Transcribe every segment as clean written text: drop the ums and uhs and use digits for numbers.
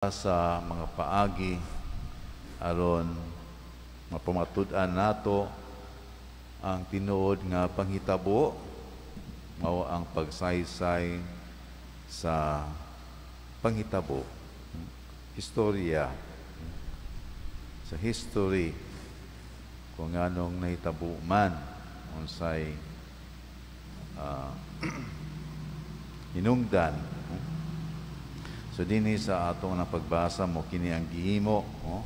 Sa mga paagi aron mapamatud-an nato ang tinuod nga panghitabo, mao ang pagsaysay sa panghitabo, istorya, sa history, kung anong nahitabo man, unsay hinungdan. So dinhi sa atong na pagbasa, mo kini ang gihimo, oh,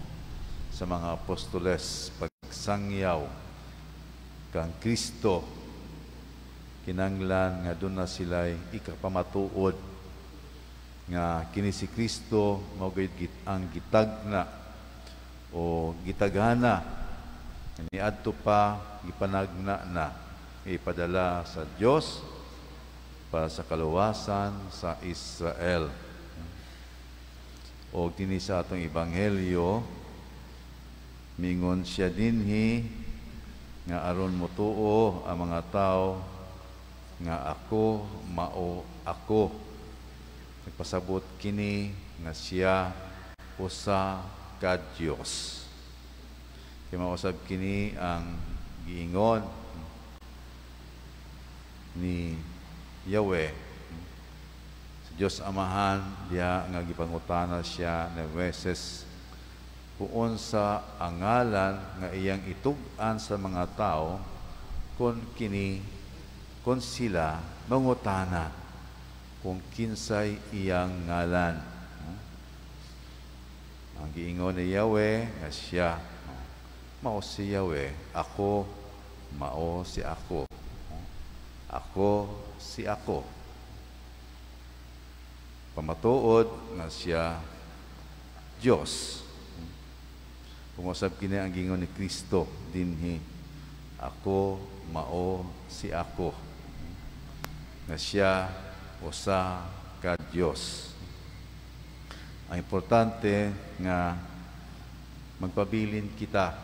sa mga apostoles, pagsangyaw kang Kristo. Kinanglan nga duna sila'y ikapamatuod nga kini si Kristo mao gayud ang gitagna o gitagana niadto pa, gipanagna na, ipadala sa Dios para sa kaluwasan sa Israel. O dinhi sa atong ebanghelyo, mingon siya dinhi nga aron motuo ang mga tao nga "Ako mao ako." Nagpasabot kini nga siya usa ka Dios. Kay mausab kini ang giingon ni Yahweh sa Diyos Amahan diha nga gipangutana siya ni Moises kung unsa ang ngalan nga iyang itug-an sa mga tao kon sila mangutana kung kinsay iyang ngalan. Ang giingon ni Yahweh nga siya mao si Yahweh, "Ako mao si ako. Ako si ako." Pamatuod nga siya Diyos. Kung usab kini ang gingon ni Kristo dinhi, "Ako mao si ako," nga siya usa ka Dios. Ang importante nga magpabilin kita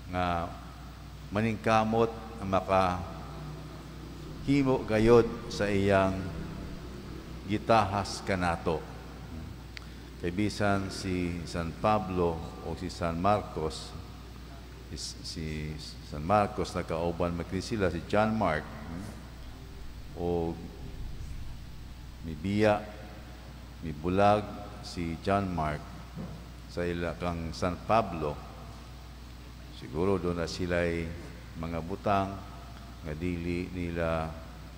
nga maningkamot nga maka himo gayod sa iyang gitahas kanato. Kay bisan si San Pablo o si San Marcos, si San Marcos nakauban magkini sila si John Mark o mibiya, mibulag si John Mark sa ila kang San Pablo. Siguro duna sila'y mga butang nga dili nila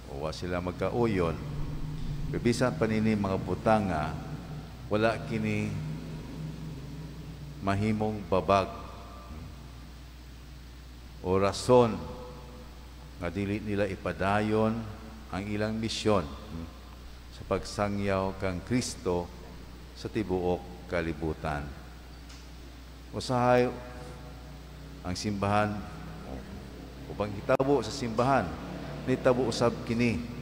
o wa sila magkauyon. Pero bisan pa nini mga butang nga wala kini mahimong babag o rason nga dili nila ipadayon ang ilang misyon sa pagsangyaw kang Kristo sa tibuok kalibutan. Usahay ang simbahan o panghitabo sa simbahan, nitabo usab kini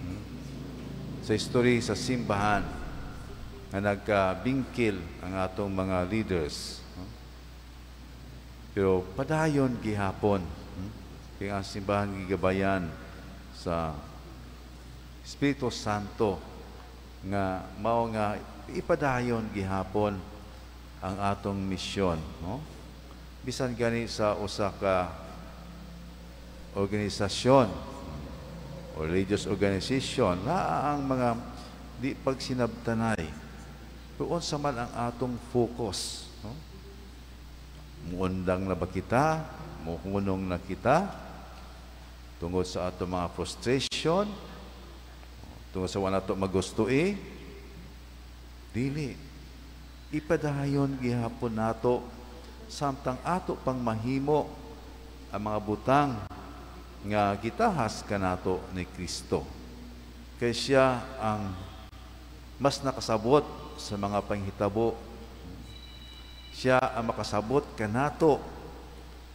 sa history sa simbahan nga nagkabingkil ang atong mga leaders. Pero padayon gihapon. Kaya ang simbahan gigabayan sa Espiritu Santo nga mao nga ipadayon gihapon ang atong misyon, no? Bisan gani sa usa ka organisasyon o religious organization naa ang mga di pagsinabtanay. Pero unsa man ang atong focus, no? Muundang na ba kita? Muhunong na kita? Tungod sa atong mga frustration? Tungod sa wala nato magustoi? Dili. Ipadayon gihapon nato samtang ato pang mahimo ang mga butang nga gitahas kanato ni Kristo. Kay siya ang mas nakasabot sa mga panghitabo. Siya ang makasabot kanato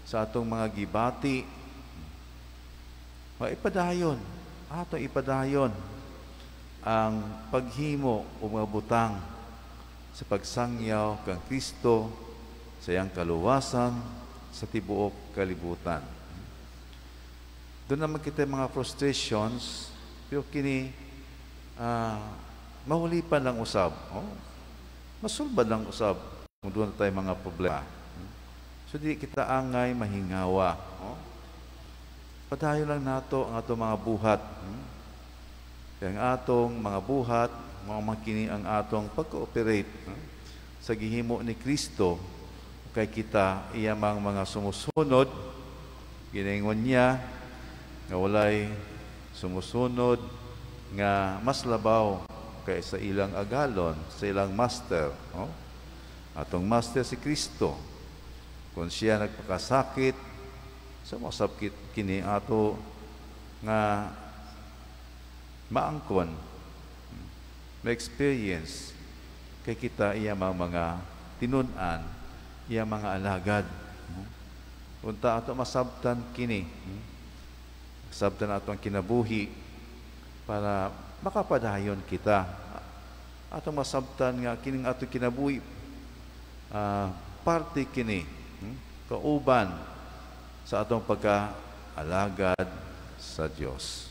sa atong mga gibati. Maipadayon, ato ipadayon ang paghimo o mga butang sa pagsangyaw kang Kristo sa iyang kaluwasan sa tibuok kalibutan. Duna man kita mga frustrations, pero kini mahulipan lang usab. Oh, Masulbad lang usab kung duna tay mga problema. So di kita angay mahingawa. Oh? Padayon lang nato ang atong mga buhat. Kaya ang atong mga buhat, mao man kini ang atong pag-cooperate sa gihimo ni Kristo kay kita iya mang mga sumusunod. Ginaingon niya nga walay sumusunod nga mas labaw kay sa ilang agalon, sa ilang master. Oh? Atong master si Kristo. Kung siya nagpakasakit, sa masabkit kini ato nga maangkon, ma-experience kay kita iya mga tinun-an, iya mga alagad. Unta ato masabtan kini. Sabtan ato ang kinabuhi para makapadayon kita. Ato masabtan nga kining ato kinabuhi parte kini kauban sa atong pagka-alagad sa Dios.